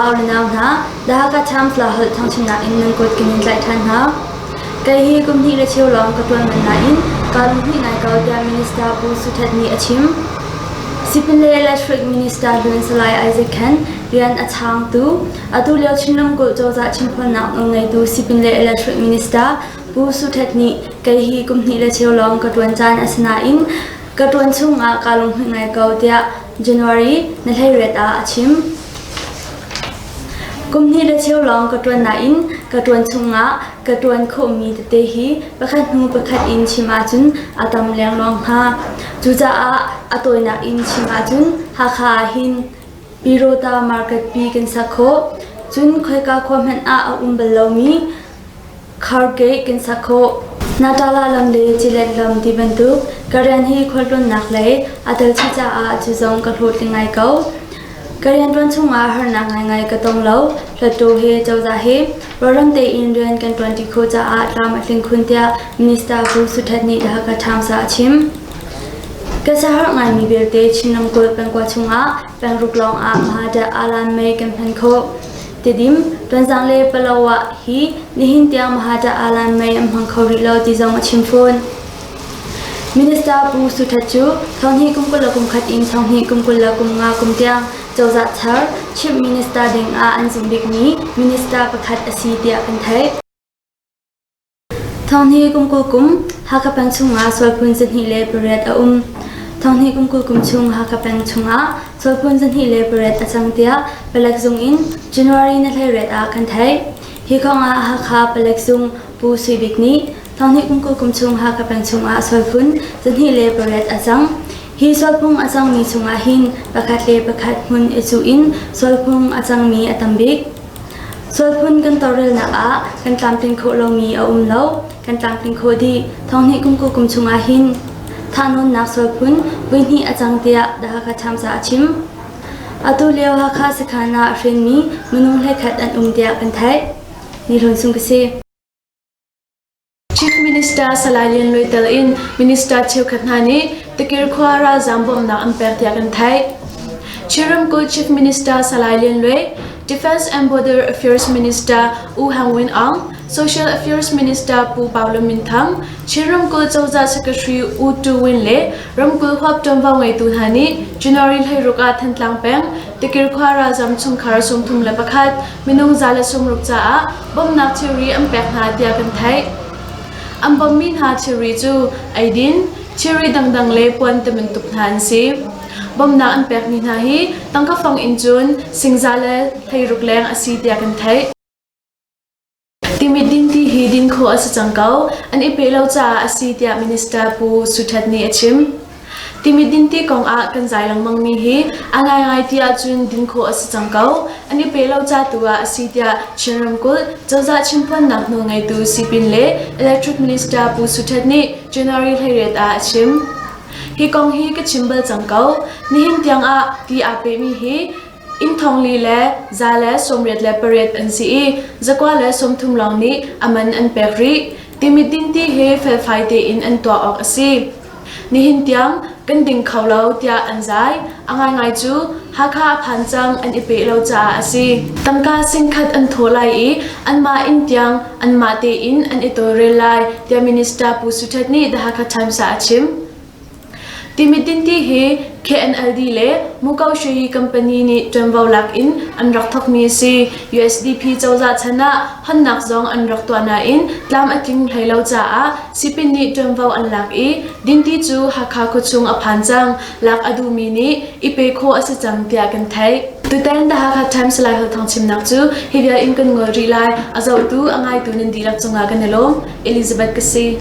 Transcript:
U le nau hna, The Hakha Times Laholh thawngchimnak in nan kut kan in tlaih ṭhan hna. Kei hi kum hnih le cheu lawng ka ṭuan manh nain kaa lunghmuih ngai ko tiah Minister Pu Su Htet nih a chim. Sipin le Electric Minister hlun Salai Isaac Khen rian a chaangtu, atu lio Chin ramkulh cozah chimphawnnak nawlngeitu Sipin le Electric Minister Pu Su Htet nih kei hi kum hnih le cheu lawng ka ṭuan caan a si nain ka ṭuan chungah kaa lunghmuih ngai ko tiah January na hleiriat ah a chim. Kum hnih le cheu lawng ka ṭuan nain ka ṭuan chungah ka ṭuan khawhmi tete hi pakhat hnu pakhat in chim ahcun a tam lengluang hnga. Cucaah a tawinak in chim ahcun Hakha ah hin Pirota Market pi kan sak khawh. Cun khoika khua hmanh ah a um bal lomi Khargate kan sak khawh. Natala lam le Cilet lam ti bantuk ka rian hi khualtlawnnak lei a tel chih caah cu zong ka hlawhtling ngai ko. Ka rianṭuan chungah harnak ngaingai ka tong lo. Hluttaw he cozah he rualrem tein rian kan ṭuanṭi khawh caah tlam a tling khun tiah Minister Pu Suthat nih The Hakha Times ah a chim. Ka siaherh ngaimi belte Chin ramkulh pengkua chungah pengruk lawngah Mahadat Alan mei kan hman khawh. Tidim, Tonzang le Palawa hi nihin tiang Mahadat Alan mei an hmang kho rih lo ti zong a chim fawn. Minister Pu Su Htet cu thonghnih kum 21 in thonghnih kum 25 kum tiang cozah thar Chief Minister ding ah an zumh bikmi minister pakhat a si tiah kan theih. Thonghnih kum 20 kum Hakha peng chungah sualphun 28 a um. Thonghnih kum 20 kum chung Hakha peng chungah sualphun 28 a cang tiah palek zung in January ni 18 ah kan theih. Hi kong ah Hakha palek zung Pu Sui Bik nih Thonghnih kum 20 kum chung Hakha peng chungah sualphun 28 a cang. Hi sualphung a cangmi chungah hin pakhat le pakhat hmun i cuh in sualphung a cangmi a tam bik. Sualphun kan tawlrelnak ah kan tlamtlin khawh lomi a um lo. Kan tlamtling khawh dih. Thonghnih kum 20 kum chungah hin thahnawnnak sualphun voihnih a cang tiah The Hakha Times ah a chim. Atu lio Hakha sakhan ah hrenmi minung 11 an um tiah kan theih. Ni Hlawn Sung ka si. Chief Minister Salai Lian Luai tel in Minister cheukhat hna nih Tikir khua ralzaam bawmhnak an pek tiah kan theih. Chin ramkulh Chief Minister Salai Lian Luai, Defense and Border Affairs Minister U Hang Win Aung, Social Affairs Minister Pu Pau Lun Min Thang, Chin ramkulh cozah Secretary U Tu Win le ramkulh huap ṭuanvo ngeitu hna nih January 16 ah Thantlang peng Tikir khua ralzaam chungkhar 31 minung 160 caah bawmhnak thilri an pek hna tiah kan theih. An bawmhmi hna thilri cu eidin, thilri dangdang le puan tibantuk hna an si. Bawmhnak an pekmi hna hi tangka fang in cun singza le 16 leng a si tiah kan theih. Timit dinti hi din khawh a si cang ko, an i pe lo caah a si tiah Minister Pu Suthat nih a chim. Timit dinti kong ah kan zai lengmangmi hi a ngaingai ti ahcun din khawh a si cang ko. An i pe lo ca tu ah a si tiah Chin ramkulh cozah chimphuannak nawlngeitu Sipin le Electric Minister Pu Suthet nih January 18 ah a chim. Hi kong hi ka chim bal cang ko. Nihin tiang ah ti aa pehmi hi inn thongli le 188 an si i 130 lawng nih a man an pek rih. Timit dinti hi felfai tein an tuah awk a si. Nihin tiang kan ding kho lo tiah an zai. A ngaingai cu Hakha a phan cang an i peh lo caah a si. Tangka singkhat an thawh lai i anmah inn tiang anmah tein an i tawlrel lai tiah Minister Pu Suthet nih The Hakha Times ah a chim. Timit dinti hi KNLD le Muko Shwe company nih ṭuanvo lak in an rak thawkmi a si. USDP cozah chan ah honnak zong an rak tuah nain tlam a tling hlei lo caah Sipin nih ṭuanvo an lak i dinti cu Hakha khuachung a phan cang. Lak a duhmi nih i pe khawh a si cang tiah kan theih. Tutan The Hakha Times Laiholh thawngchimnak cu hi vial in kan ngol rih lai. A zohtu, a ngaitu nan dihlak cungah kan i lawm. Elizabeth ka si.